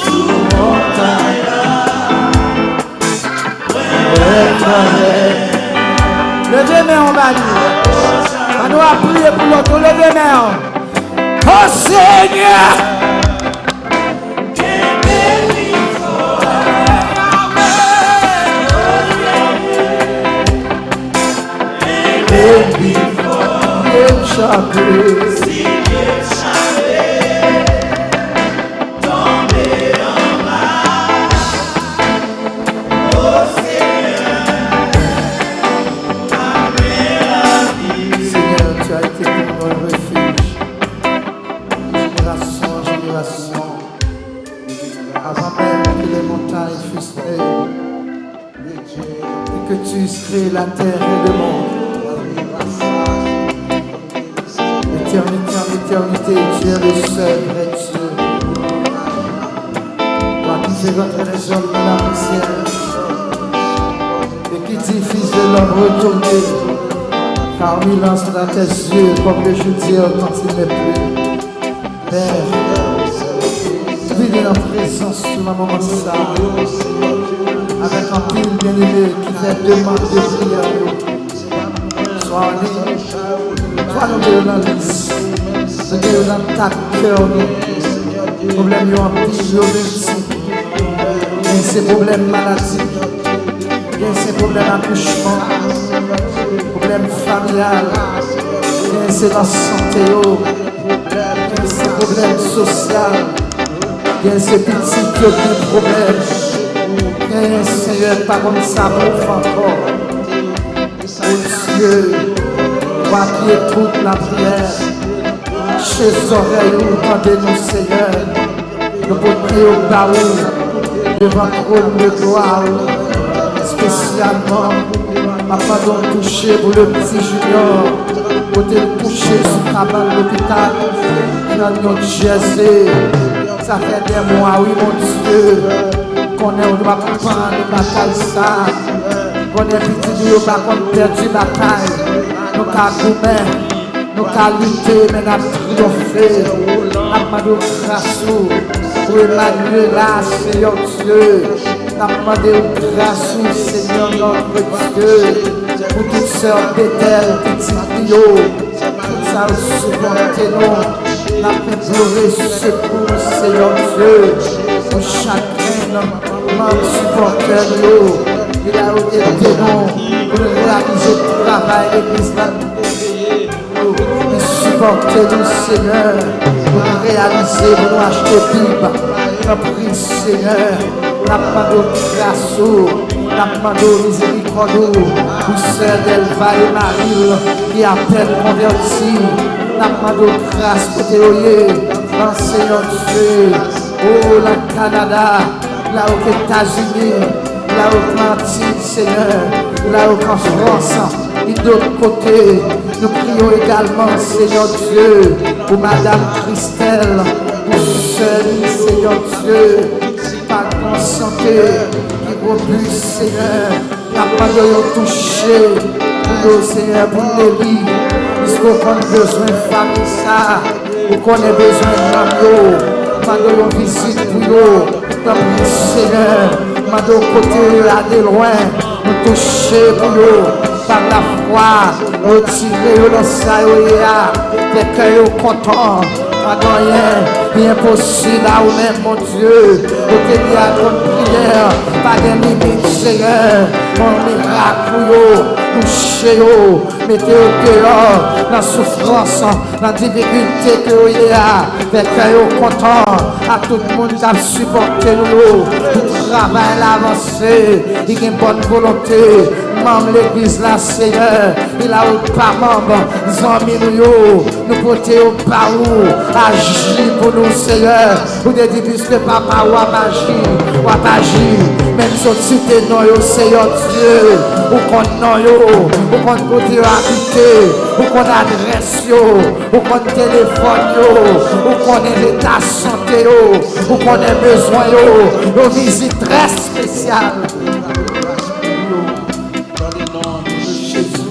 sou montay la. Leve men w ba li. Pandan w ap priye pou lòt yo, leve men w. O Senyè! Baby, fò m chape. Si m chape, tonbe anba. O Senyè, amèn lavi. Seigneur, tu as été pour nous un refuge, de génération en génération. Avant même que les montagnes fussent nées, et que tu eusses créé la terre et le monde, d'éternité en éternité, tu es le seul vrai Dieu. Toi qui fais rentrer les hommes dans la poussière, et qui dit, fils de l'homme, retournez, car nul n'enlèvera tes yeux comme le jour d'hier quand il n'est plus. Pè, vini nan prezans ou nan moman sa, avèk anpil byeneme ki fè demann de priyè yo. Swa an liy, swa nou gen yo nan lis, nou gen yo nan tak kè nou. Pwoblèm yo anpil, yo miltip. Gen se pwoblèm maladi, gen se pwoblèm akouchman, pwoblèm familyal, gen se nan sante yo, gen se pwoblèm sosyal, gen se pitit yo gen pwoblèm, gen Senyè pa konn sa pou fè ankò. O Dye, toi qui écoutes la prière, che zòrèy ou tande nou, Senyè. Nou pote yo ba ou devan twòn de glwa ou. Espesyalman, m ap mande w touche pou le piti Junior, kote l kouche sou kabann lopital nan New Jersey. Sa fè dè mwa, wi, Bondye. Konnen w ap pran batay sa. Konnen pitit ou yo pa konn pèdi batay. Nou ka goumen, nou ka lite, men n ap triyonfe. N ap mande w gras ou pou Emmanuela, Seyè Dye. N ap mande w gras ou, Senyè, notre Dieu, pou tout sè Betèl, pitit li yo. Tout sa yo sipòte nou, n ap enplore sekou, Seyè Dye, pou chak grenn manm sipòtè nou yo, ki la yo ede nou pou n reyalize travay legliz la. Ki sipòte nou, Senyè, pou n reyalize, pou nou achte Bib. Tanpri, Senyè, n ap mande w gras ou, n ap mande w mizerikòd ou pou sè Delva e mari l ki apèn konvèti. N ap mande w gras kote yo ye, nan Seyè Dye, o nan Kanada, la yo k Etazini, la yo k Antiy, Senyè, la yo k an Frans, e dòt kote. Nou priye w egalman, Seyè Dye, pou madanm Christelle, pou sè li, Seyè Dye, ki pa gen sante, ki robis, Senyè. N ap mande w touche pou yo, Senyè, pou Nelly, piske w konn bezwen fanmi sa, ou konnen bezwen nanm yo. Mande w yon vizit pou yo, tanpri, Senyè. Mande w kote yo ye a de lwen, nou touche pou yo, pa lafwa, retire yo nan sa yo ye a, fè kè yo kontan. Pa gen anyen ki enposib a ou menm, Bondye. Kote li a konn priyè, pa gen limit, Senyè. Yon mirak pou yo, touche yo, mete yo deyò nan soufrans, nan difikilte ke yo ye a. Fè kè yo kontan. A tout moun k ap sipòte nou yo, pou travay la avanse, li gen bòn volonte. Manm legliz la, Senyè, e la yo pa manm, zanmi nou yo, nou pote yo ba ou. Aji pou nou, Senyè. Ou te di, piske papa w ap aji, w ap aji. Menm si w site non yo, Seyè Dye, ou konn non yo, ou konn kote yo abite, ou konn adrès yo, ou konn telefòn yo, ou konnen eta sante yo, ou konnen bezwen yo. Yon vizit trè espesyal. Dans le nom de Jésus.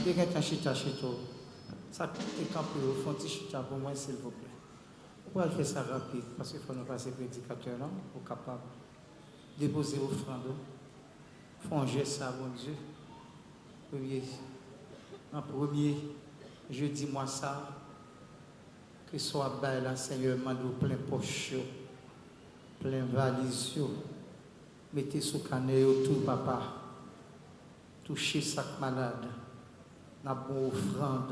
Te gentan chita, chita w. Sa k te kanpe yo, fè yon ti chita pou mwen, silvouplè. Ou pral fè sa rapid, paske fò nou pase predikatè lan, pou kapab depoze ofrann ou. Fè yon jès a Bondye. Premye, nan premye jedi mwa sa, ke sa w ap bay la, Senyè, mande w plen pòch yo, plen valiz yo, mete sou kanè yo tou, Papa. Touche sa k malad. N ap ba w ofrann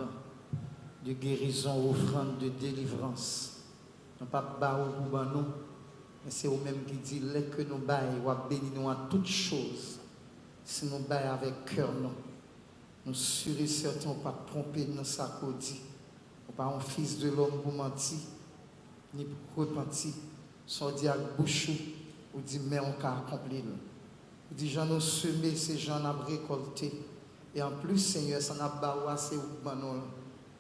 de gerizon, ofrann de delivrans. Nou p ap ba ou pou ban nou, men se ou menm ki di, lè ke nou bay, w ap beni nou an tout choz. Si nou bay avèk kè nou, nou si e sèten ou p ap twonpe n nan sa ke w di. Ou pa yon fis de lòm pou manti, ni pou repanti. Sa w di ak bouch ou, ou di men w ka akonpli l. Ou di jan nou seme, se jan n ap rekòlte. E anplis, Senyè, sa n ap ba ou a, se ou k ban nou l.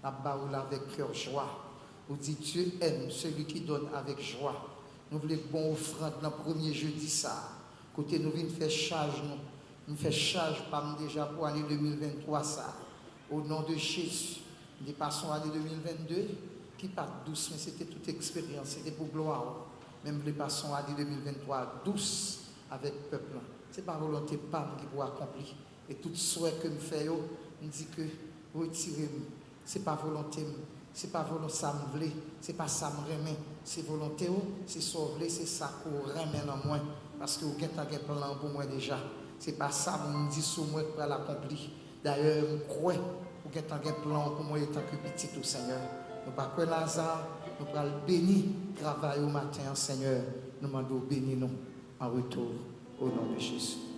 N ap ba ou l avèk kè jwa. Ou di, Dieu aime celui qui donne avec joie. Nou vle bon ofrann nan premye jedi sa a, kote nou vin fè chaj nou. M fè chaj pa m deja pou ane de mil venntwa sa a. O non de Jezi, m te pase yon ane de mil vennde ki pa t dous, men se te tout eksperyans, se te pou glwa w. Men m vle pase yon ane de mil venntwa dous avèk pèp lan. Se pa volonte pa m ki pou akonpli. E tout swè ke m fè yo, m di ke retire m. Se pa volonte m, se pa volon sa m vle, se pa sa m renmen, se volonte w, se sa w vle, se sa ke w renmen nan mwen, paske w gentan gen plan w pou mwen deja. Se pa sa moun di sou mwen k pral akonpli. Dayè, m kwè ou gentan gen plan w pou mwen etanke pitit ou, Senyè. Nou pa kwè nan aza, nou pral beni travay ou maten an, Senyè. Nou mande w beni nou an retou, o non de Jezi.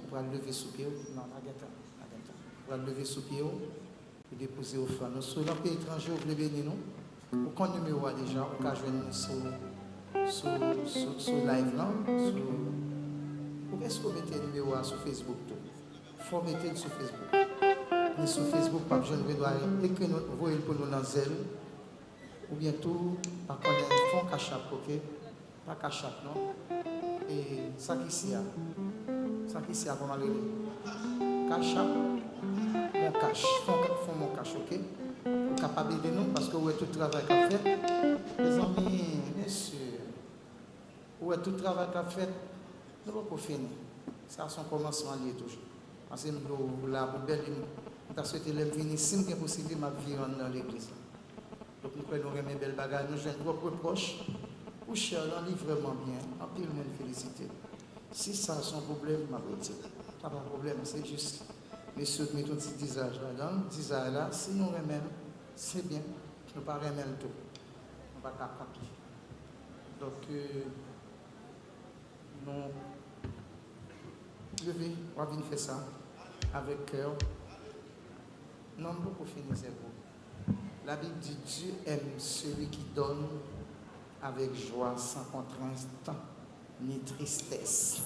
Ou pral leve sou pye w? Non, pa gentan, pa gentan. Ou pral leve sou pye w? Ou depoze ofrann ou. Si w nan peyi etranje, ou vle beni nou, ou konn nimewo a deja, ou ka jwenn nou sou, sou, sou, sou live lan, sou, ou gen sou mete nimewo a sou Facebook tou. Fò w mete l sou Facebook. Ni sou Facebook, w ap jwenn, ou gen dwa ekri nou, voye l pou nou nan Zelle. Oubyen tou, pa konnen, fè yon Cash App, oke? Pa Cash App non. E sa k isi a? Sa k isi a, kòman l rele? Cash App, Mon Cash. Fè yon, fè yon Mon Cash, oke? Ou kapab ede nou, paske ou wè tout travay k ap fèt. Mezanmi, mesye, ou wè tout travay k ap fèt, nou poko fini. Sa se yon kòmansman li ye toujou. Paske m di w la pou bèl, m ta swete lè m vini, si m gen posiblite, m ap vire anndan legliz la. Donk, m kwè nou renmen bèl bagay, nou jwenn twòp repwòch pou chè lan, li vrèman byen, anpil moun felisite l. Si sa se yon pwoblèm, m ap retire l. Sa pa pwoblèm, se jis mesye yo t met yon ti dizaj ladan l, dizaj la, si nou renmen l, se byen, nou pa renmen l tou, nou pa ka kont li. Donk, euh, nou leve, w ap vin fè sa avèk kè w. Non, m poko fini, sèvo. La Bible dit, Dieu aime celui qui donne avec joie, sans contrainte ni tristesse.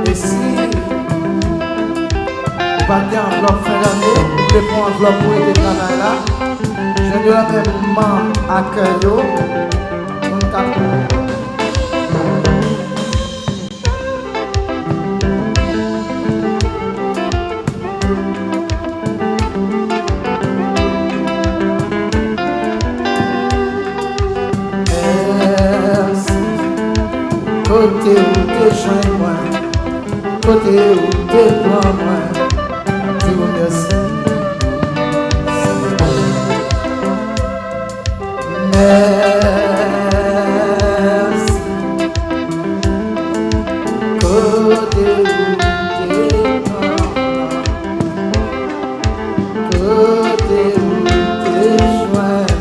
E si ou pa t gen anvlòp fen dane, ou vle pran anvlòp pou ede travay la, jwenn yo nan men manm akèy yo, moun k ap Mèsi. Kote ou te jwenn mwen, kote ou te pran mwen, di w mèsi. Mèsi. Kote ou te pran mwen, kote ou te jwenn mwen, kote ou te mete mwen.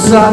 Sa